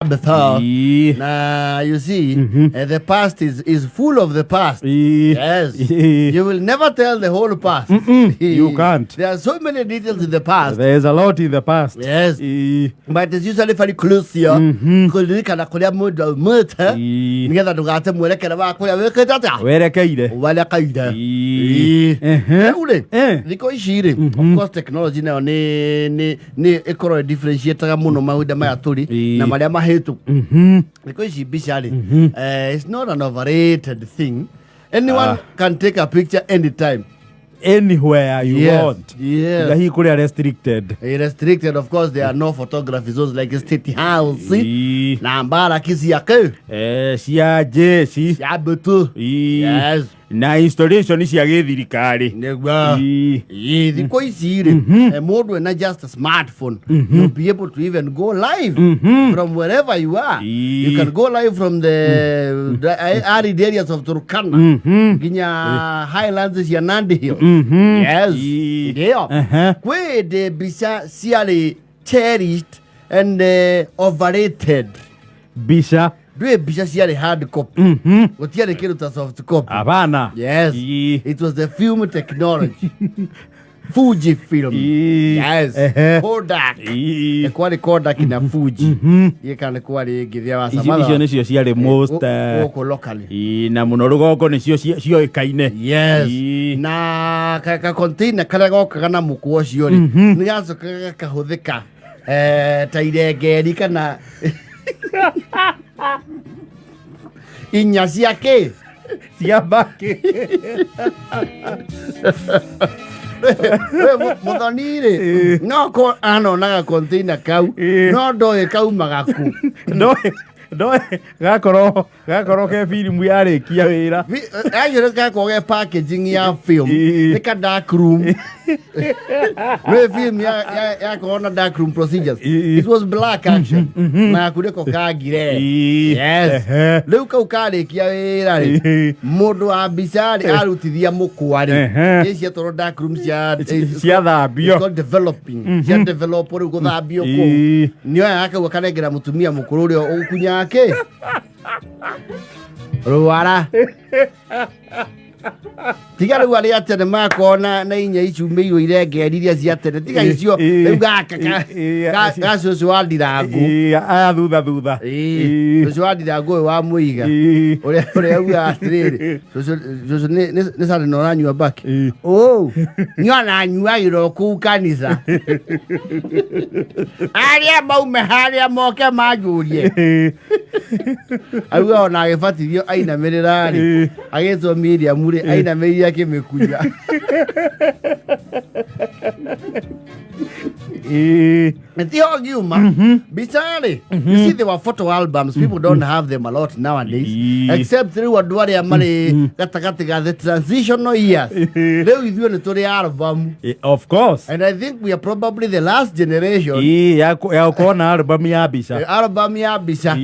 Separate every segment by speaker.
Speaker 1: Before. Na you see, the past is full of the past. Yes. You will never tell the whole past.
Speaker 2: You can't.
Speaker 1: There are so many details in the past.
Speaker 2: There's a lot in the past.
Speaker 1: Yes. But it's usually very close here. Kũririkana kũrĩa mũndũ aumĩte nĩgetha ndũgate mwerekera wa kũrĩa wĩkĩte atĩa
Speaker 2: Werekeire.
Speaker 1: werekeire.
Speaker 2: Ĩĩ. Ehe.
Speaker 1: Rĩu rĩ, thikũ ici rĩ, of course technology nayo nĩ ĩkorwo ĩdifferentiataga mũno mahinda maya tũrĩ na marĩa mahĩtũku. Thikũ ici mbica rĩ, it's not an overrated thing. Anyone can take a picture anytime.
Speaker 2: Anywhere you want.
Speaker 1: Yes.
Speaker 2: Hihi kũrĩa restricted.
Speaker 1: Restricted, of course, there are no photography zones like State House na mbaraki ciake
Speaker 2: Cia jeshi.
Speaker 1: Cia mbũtũ. Yes.
Speaker 2: Na installation cia gĩthirikari.
Speaker 1: Nĩguo. Ĩĩ, thikũ ici rĩ, mũndũ ena just a smartphone, you'll be able to even go live from wherever you are. You can go live from the arid areas of Turkana nginya highlands cia Nandi Hills. Yes. Ndio. Kwĩ ndĩ mbica ciarĩ cherished and overrated.
Speaker 2: Mbica.
Speaker 1: Ndwĩ mbica ciarĩ hard copy, gũtiarĩ kĩndũ ta soft copy.
Speaker 2: Abana.
Speaker 1: Yes. It was the film technology. Fuji film. Yes. Kodak. Kwarĩ Kodak na Fuji. Gĩka nĩ kwarĩ ĩngĩ wa
Speaker 2: Icio icio nĩcio ciarĩ most
Speaker 1: gũkũ locally.
Speaker 2: Na mũno rũgongo nĩcio cioĩkaine.
Speaker 1: Yes. Na ka container karĩa gokaga na mũkwa ũcio rĩ, nĩ gacokaga gakahũthĩka ta irengeri kana inya cia kĩ?
Speaker 2: Cia mbakĩ.
Speaker 1: We, mũthoni rĩ, no ko anonaga container kau, no ndoĩ kaumaga kũ.
Speaker 2: Ndoĩ gakorwo ke filimu yarĩkia wĩra.
Speaker 1: Actually gakorwo ge packaging ya film. Nĩ ka dark room. Nĩ film yakorwo na dark room procedures. It was black action na gakunĩko ka ngire. Yes. Rĩu kau karĩkia wĩra rĩ, mũndũ wa mbica rĩ, arutithia mũkwa rĩ, ĩ ciatwarwo dark room cia
Speaker 2: Ciathambio.
Speaker 1: It's called developing. Cia develop rĩu gũthambio kũu, nĩoya kau akanengera mũtumia mũkũrũ ũrĩa ũgũkunyaga kĩ rwara. Tiga rĩu arĩa tene makorwo na inya icumĩirwo irengeri iria cia tene, tiga icio. Rĩu gaka ga cũcũ wa ndirangũ.
Speaker 2: Aya thutha thutha.
Speaker 1: Cũcũ wa ndirangũ ũyũ wa mũiga ũrĩa augaga atĩrĩrĩ, "Cũcũ, cũcũ, nĩ sande na ũranyua mbaki?" "Ũ nyua na nyuagĩra o kũu kanitha, arĩa maume harĩa moke manjũrie." Auga ona agĩbatithio ainamĩrĩra rĩ, agĩtwo Miriam rĩ, ainamĩrĩire akĩmĩkunya. Tiho ngiuma mbica rĩ, you see, there were photo albums. People don't have them a lot nowadays, except rĩu andũ arĩa marĩ gatagatĩ ga the transitional years. Rĩu ithuĩ nĩ tũrĩ album.
Speaker 2: Of course.
Speaker 1: And I think we are probably the last generation
Speaker 2: Ya gũkorwo na album ya mbica.
Speaker 1: Album ya mbica.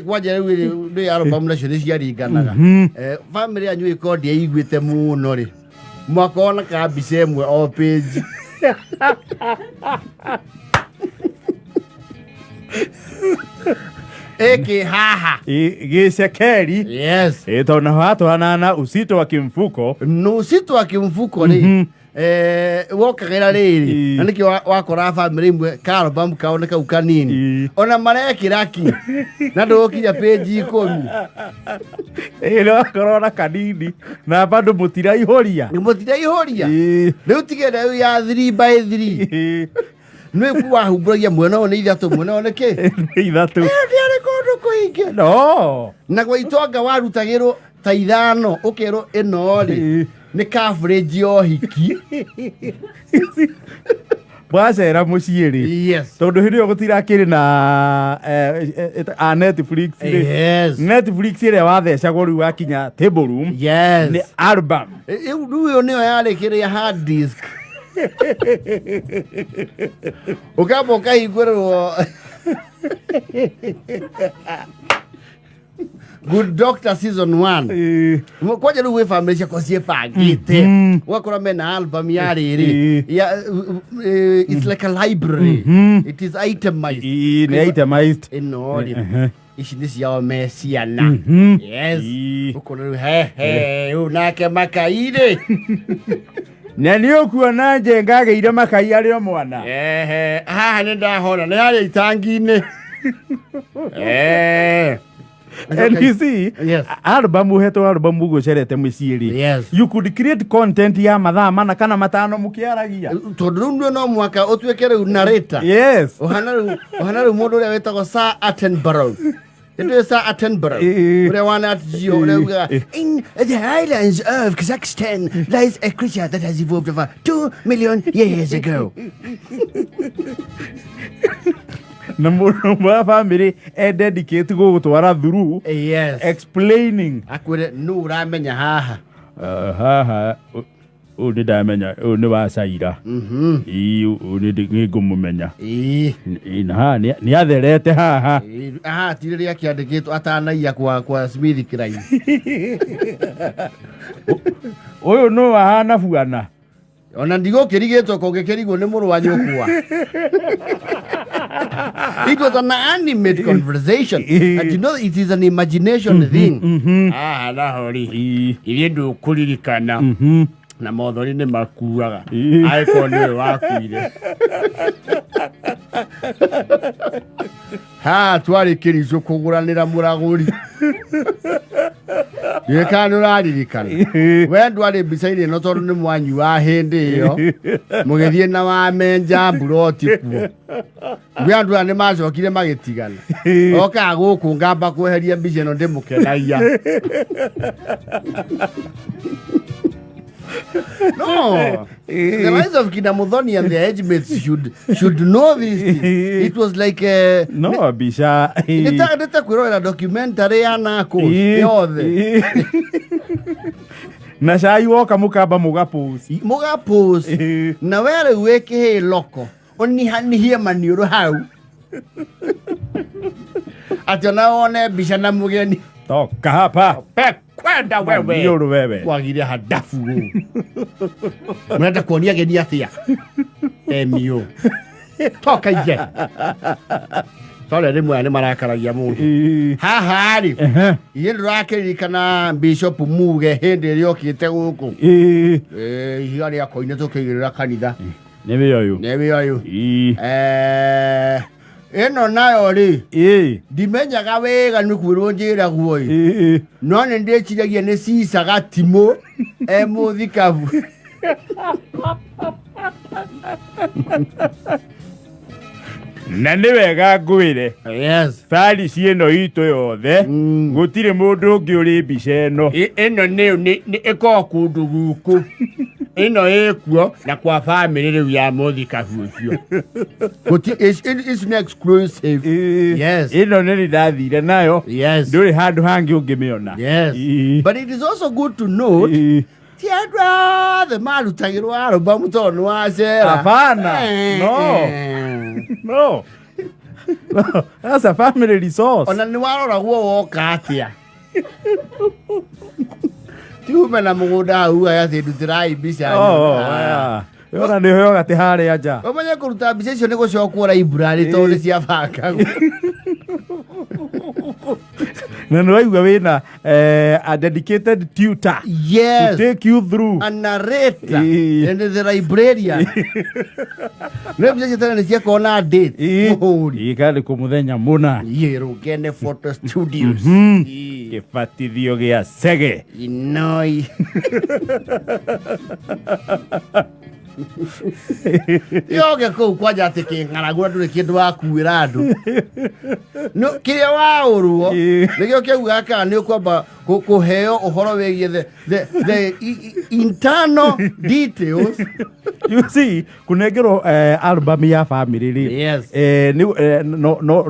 Speaker 1: Kwanja rĩu nĩ album nacio nĩ ciaringanaga. Family yanyu ĩkorwo ndĩaiguĩte mũno rĩ, mwakorwo na ka mbica ĩmwe o page. Ĩkĩ haha.
Speaker 2: Gĩcekeri.
Speaker 1: Yes.
Speaker 2: Tondũ naho hatwarana na usito wa kimfuko.
Speaker 1: Nusito wa kimfuko rĩ, wokagĩra rĩrĩ, na nĩkĩo wakoraga family imwe ka album kao nĩ kau kanini, ona marekĩra ki na ndũgũkinya page 10.
Speaker 2: Nĩ wakorwo na kanini na bado mũtiraihũria.
Speaker 1: Mũtiraihũria. Rĩu tigĩra rĩu ya 3 by 3, nĩ ku wahumbũragia mwena ũyũ nĩ ithatũ, mwena ũyũ nĩ kĩ?
Speaker 2: Nĩ ithatũ.
Speaker 1: Ĩyo ndĩarĩ kũndũ kũingĩ.
Speaker 2: No.
Speaker 1: Na gwa itonga warutagĩrwo ta ithano, ũkerwo ĩno rĩ, nĩ coverage ya ũhiki.
Speaker 2: Wacera mũciĩ rĩ, tondũ hĩndĩ ĩyo gũtirakĩrĩ na a Netflix rĩ. Netflix ĩrĩa wathecagwo rĩu wakinya table room nĩ album.
Speaker 1: Rĩu ĩyo nĩyo yarĩ kĩrĩa hard disk, ũkamba ũkahingũrĩrwo. Good Doctor season 1. Kwanja rĩu gwĩ family ciakwa ciĩbangĩte, ũgakora mena album ya rĩrĩ ya it's like a library, it is itemized.
Speaker 2: Ĩĩ, nĩ itemized.
Speaker 1: Ĩno rĩ, ici nĩ ciao me ciana. Yes. Ũkona rĩu hehe ũyũ nake makai rĩ.
Speaker 2: Na nĩ ũkuona Njenga agĩire makai arĩ o mwana.
Speaker 1: Ehe, haha nĩ ndahona nĩ harĩa itangi-inĩ.
Speaker 2: And you see, album uhetwo album uguo ũcerete mũciĩ rĩ, you could create content ya mathaa 4 kana 5 mũkĩaragia.
Speaker 1: Tondũ rĩu nĩ no mũhaka ũtuĩke rĩu narrator. Ũhana rĩu mũndũ ũrĩa wĩtagwo Sir Attenborough. Nĩ Sir Attenborough ũrĩa wa Nat Geo, ũrĩa ugaga, "In the highlands of Kazakhstan lies a creature that has evolved over 2 million years ago."
Speaker 2: Na mũndũ ũmwe wa family e dedicate gũgũtwara through explaining.
Speaker 1: Akwĩre nũ ũramenya haha.
Speaker 2: Haha ũyũ nĩ ndamenya, ũyũ nĩ wa Caira. Ĩĩ, ũyũ nĩ ngũmũmenya. Ĩĩ, na haha nĩ atherete haha.
Speaker 1: Ĩĩ, haha ti rĩrĩa kĩandĩkĩtwo atanaiya kwa Smith Klein.
Speaker 2: Ũyũ nũ ahana buana.
Speaker 1: Ona ndigũkĩrigĩtwo kũngĩkĩrigwo nĩ mũrũ wa nyũkwa. It was an animate conversation, and you know it is an imagination thing. Haha naho rĩ, ithuĩ ndũkũririkana na mothori nĩ makuaga angĩkorwo nĩwe wakuire. Haha twarĩ kĩricũ kũgũranĩra mũragũri. Ndiũĩ kana nĩ ũraririkana. We ndwarĩ mbica-inĩ ĩno tondũ nĩ mwanyua hĩndĩ ĩyo mũgĩthiĩ na wamenja mburoti kuo. Gwĩ andũ aya nĩ macokire magĩtigana. Okaga gũkũ ngamba kweheria mbica ĩno ndĩmũkenagia. No, the likes of Kina Muthoni and their age mates should know this thing. It was like
Speaker 2: No mbica.
Speaker 1: Nĩ ta kwĩrorera documentary ya Narcos yothe.
Speaker 2: Na cai woka mũkamba mũgapũci.
Speaker 1: Mũgapũci na we rĩu wĩ kĩhĩ loko ũnihanihie maniũrũ hau atĩ ona wone mbica na mũgeni.
Speaker 2: Toka hapa.
Speaker 1: Kwenda wewe.
Speaker 2: Maniũrũ wewe.
Speaker 1: Kwagire hadafu ũũ mũrenda kuonia ageni atĩa emiũ toka ije tore rĩmwe aya nĩ marakaragia mũndũ. Haha rĩ, ithuĩ ndũrakĩririkana Bishop Muge hĩndĩ ĩrĩa okĩte gũkũ. Ihiga rĩa koine tũkĩigĩrĩra kanitha.
Speaker 2: Nĩwe ũyũ.
Speaker 1: Nĩwe ũyũ. Ĩno nayo rĩ, ndimenyaga wega nĩ kwĩrwo njĩragwo ĩ, no nĩ ndĩciragia nĩ Caesar Gatimũ e mũthikabu.
Speaker 2: Na nĩ wega ngwĩre, parish ĩno itũ yothe gũtirĩ mũndũ ũngĩ ũrĩ mbica ĩno.
Speaker 1: Ĩno nĩ ĩkoragwo kũndũ gũkũ, ĩno ĩkuo na kwa family rĩu ya mũthikabu ũcio. It's an exclusive. Yes.
Speaker 2: Ĩno nĩ ndathire nayo. Ndũrĩ handũ hangĩ ũngĩmĩona.
Speaker 1: Yes. But it is also good to note ti andũ othe marutagĩrwo album tondũ nĩ wacera.
Speaker 2: Hapana. No. No. No. That's a family resource.
Speaker 1: Ona nĩ waroragwo woka atĩa, ti ume na mũgũnda hau ugaga atĩ ndutĩrai mbica.
Speaker 2: Oh, yeah. Ona nĩ ũheo gatĩ harĩa nja.
Speaker 1: Ũmenye kũruta mbica icio nĩ gũcokwo library tondũ nĩ ciabangagwo.
Speaker 2: Na nĩ waigua wĩna a dedicated tutor to take you through.
Speaker 1: A narrator and the librarian. Nĩ mbica cia tene nĩ ciakorwo na date, mũhũri.
Speaker 2: Ĩĩ, kana kũ mũthenya mũna.
Speaker 1: Rũgene Photo Studios.
Speaker 2: Kĩbatithio gĩa Cege.
Speaker 1: Inoi yoge kũu kwanja atĩ kĩng'aragu na ndũrĩ kĩndũ wakuĩra andũ. No, kĩrĩa waũrwo nĩkĩo kĩaugaga kana nĩ ũkwamba kũheo ũhoro wĩgiĩ the internal details.
Speaker 2: You see, kunengerwo album ya family rĩ,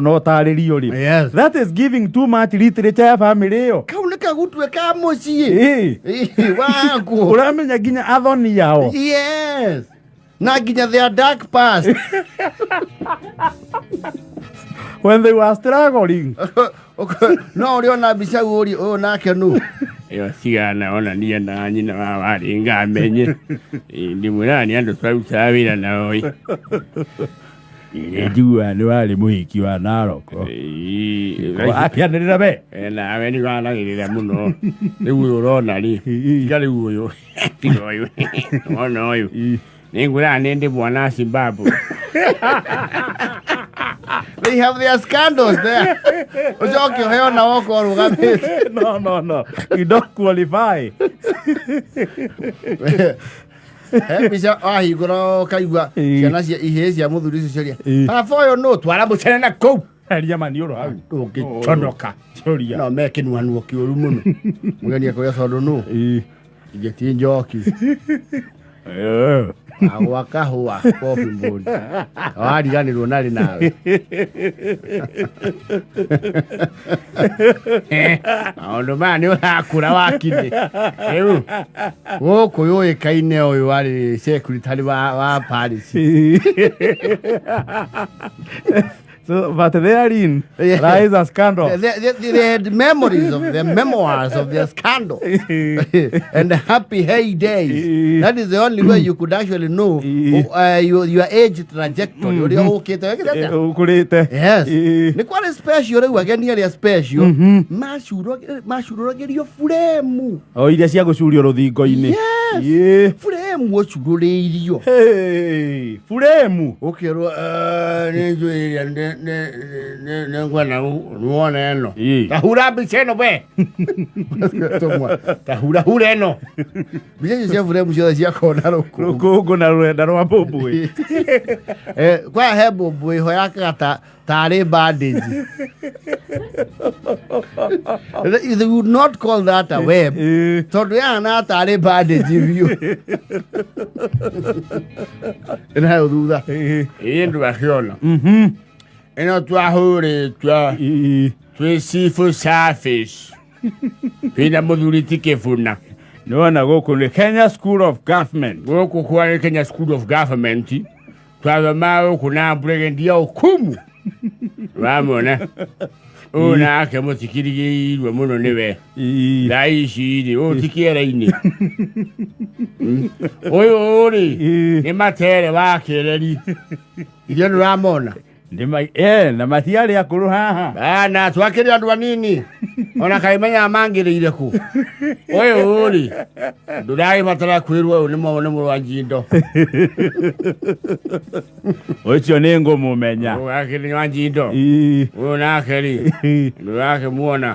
Speaker 2: no tarĩrio rĩ, that is giving too much literature ya family ĩyo.
Speaker 1: Kau nĩ kagutue ka mũciĩ. Waku.
Speaker 2: Ũramenya nginya athoni yao.
Speaker 1: Yes, na nginya their dark past.
Speaker 2: When they were struggling.
Speaker 1: No ũrĩ ona mbica ũri ũyũ nake nũ?
Speaker 3: Ĩyo cigana onania na nyina wa warĩ ngamenye. Ndĩmwĩraga nĩ andũ twarutaga wĩra nao ĩ.
Speaker 2: Njiguaga nĩ warĩ mũhiki wa Naroko. Akĩanĩrĩra we.
Speaker 3: Nawe nĩ wanagĩrĩra mũno. Rĩu ũyũ ũrona rĩ, tiga rĩu ũyũ, tiga ũyũ, wona ũyũ. Nĩ ngwĩraga nĩ ndĩ mwana Zimbabwe.
Speaker 1: They have their scandals there. Ũcoke ũheo na woka ũrũgamĩte.
Speaker 2: No, no, no. You don't qualify.
Speaker 1: He mbica wahingũra ũkaigua ciana cia ihĩĩ cia mũthuri ũcio ciaria. Baba ũyũ nũ twara mũcere na kũu.
Speaker 2: Eria maniũrũ hau.
Speaker 1: Ndũngĩconoka.
Speaker 2: Coria.
Speaker 1: No me kĩnuanuo kĩũru mũno. Mũgeni akũria tondũ nũ? Ingĩ ti njoki. Agwa kahũa kobi mbũri. Wariganĩrwo narĩ nawe. Maũndũ maya nĩ ũrakũra wakinĩ. Rĩu gũkũ yũĩkaine ũyũ warĩ secretary wa Paris.
Speaker 2: So, but therein lies a scandal.
Speaker 1: They had memories of the memoirs of their scandal and the happy heydays. That is the only way you could actually know your age trajectory. Ũrĩa ũkĩte wekĩte atĩa?
Speaker 2: Ũkũrĩte.
Speaker 1: Yes. Nĩ kwarĩ special rĩu ageni arĩa special macurũragĩrio buremu.
Speaker 2: O iria cia gũcurio rũthingo-inĩ.
Speaker 1: Yes. Buremu ũcurũrĩirio.
Speaker 2: Hey, buremu.
Speaker 1: Ũkerwo nĩ njũĩ ĩrĩa nĩ ngwenda wone ĩno. Tahura mbica ĩno we. Tahura hura ĩno. Mbica icio cia buremu ciothe ciakorwo na rũkũngũ.
Speaker 2: Rũkũngũ na rũrenda rwa mbũmbũĩ.
Speaker 1: Kwaya he mbũmbũĩ ho yakaga tarĩ bandage. They would not call that a web. Tondũ yahana tarĩ bandage biũ. Ĩno hau thutha.
Speaker 3: Ĩ ndwakĩona. Ĩno twahũrĩtwo twĩ civil service. Twĩna mũthuri ti Kĩbuna.
Speaker 2: Nĩwona gũkũ nĩ Kenya School of Government.
Speaker 3: Gũkũ kwarĩ Kenya School of Government. Twathoma gũkũ na Brigadier Okumu. Wamona. Ũyũ nake mũtikirigĩirwo mũno nĩwe. Thaa ici rĩ, ũyũ ti kĩera-inĩ. Ũyũ rĩ, nĩ matere wa kĩreri.
Speaker 1: Iria nĩũramona.
Speaker 2: Na matiarĩ akũrũ haha.
Speaker 1: Bana, twakĩrĩ andũ anini. Ona kaĩ menyaga mangĩrĩire kũ.
Speaker 3: Ũyũ rĩ, ndũragĩbatara kwĩrwo ũyũ nĩ mũrũ wa Njindo.
Speaker 2: Ũcio nĩ ngũmũmenya.
Speaker 3: Ũyũ akĩrĩ wa Njindo. Ũyũ nake rĩ, ndũrakĩmuona.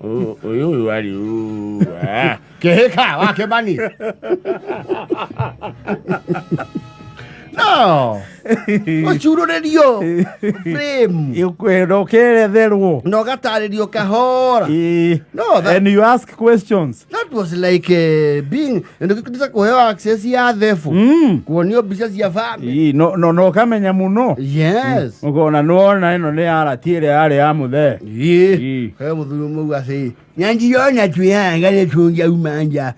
Speaker 3: Ũyũ ũyũ arĩ
Speaker 1: Kĩhĩka wa Kĩmani. No. Ũcurũrĩrio frame.
Speaker 2: Ũkeretherwo.
Speaker 1: Na ũgatarĩrio kahora. No, that,
Speaker 2: And you ask questions.
Speaker 1: That was like being ndũkĩta kũheo access ya thebu. Kuonio mbica cia family.
Speaker 2: No no no ũkamenya mũno.
Speaker 1: Yes.
Speaker 2: Ũkona nĩwona ĩno nĩ arati ĩrĩa yarĩ ya mũthee.
Speaker 1: He mũthuri ũmwe uga atĩ nyanjiona twĩhanga nĩ tũngiauma nja.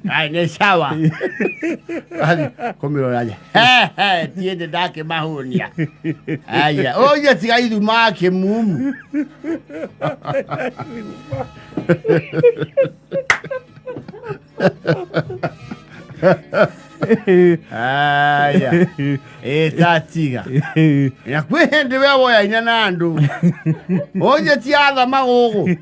Speaker 1: Ai nĩ sawa. Kũmĩrora nja. Tiĩ ndakĩmahũnia. Aya, ũyũ tiga ithuma kĩmumu. Aya. Ĩtatiga. Na kwĩ hĩndĩ we woyaine na andũ. Ũyũ ti athama gũkũ.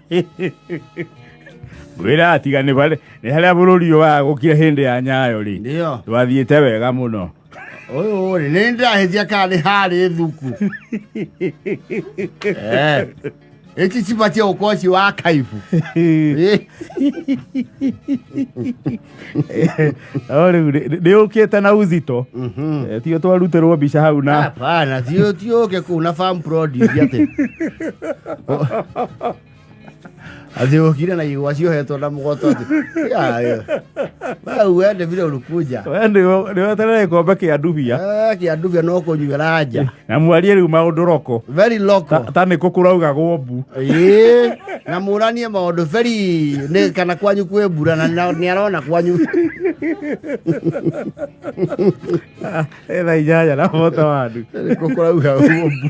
Speaker 2: Ngwĩra atiga nĩ harĩa bũrũri ũyũ wagũkire hĩndĩ ya Nyayo rĩ.
Speaker 1: Ndio.
Speaker 2: Twathiĩte wega mũno.
Speaker 1: Ũyũ rĩ, nĩ ndĩrahĩtia kana nĩ harĩ thuku. Ici cibatie gũkorwo ci wa kaibu.
Speaker 2: No rĩu nĩ ũkĩte na uzito. Tio twarutĩrwo mbica hau na.
Speaker 1: Hapana, tio ũke kũu na farm produce atĩ. Atĩ ũkire na igwa ciohetwo na mũgoto atĩ wewe uende vile ulikuja.
Speaker 2: We nĩweterere gĩkombe kĩa ndubia.
Speaker 1: Eh, kĩa ndubia no kũnyuĩra nja.
Speaker 2: Na mwarie rĩu maũndũ roko.
Speaker 1: Very local.
Speaker 2: Ta nĩ kũ kũraugagwo mbu.
Speaker 1: Ĩĩ, na mũranie maũndũ very nĩ kana kwanyu kwĩ mbura na nĩ arona kwanyu.
Speaker 2: Thaa 8:41.
Speaker 1: Nĩ kũ kũraugagwo mbu.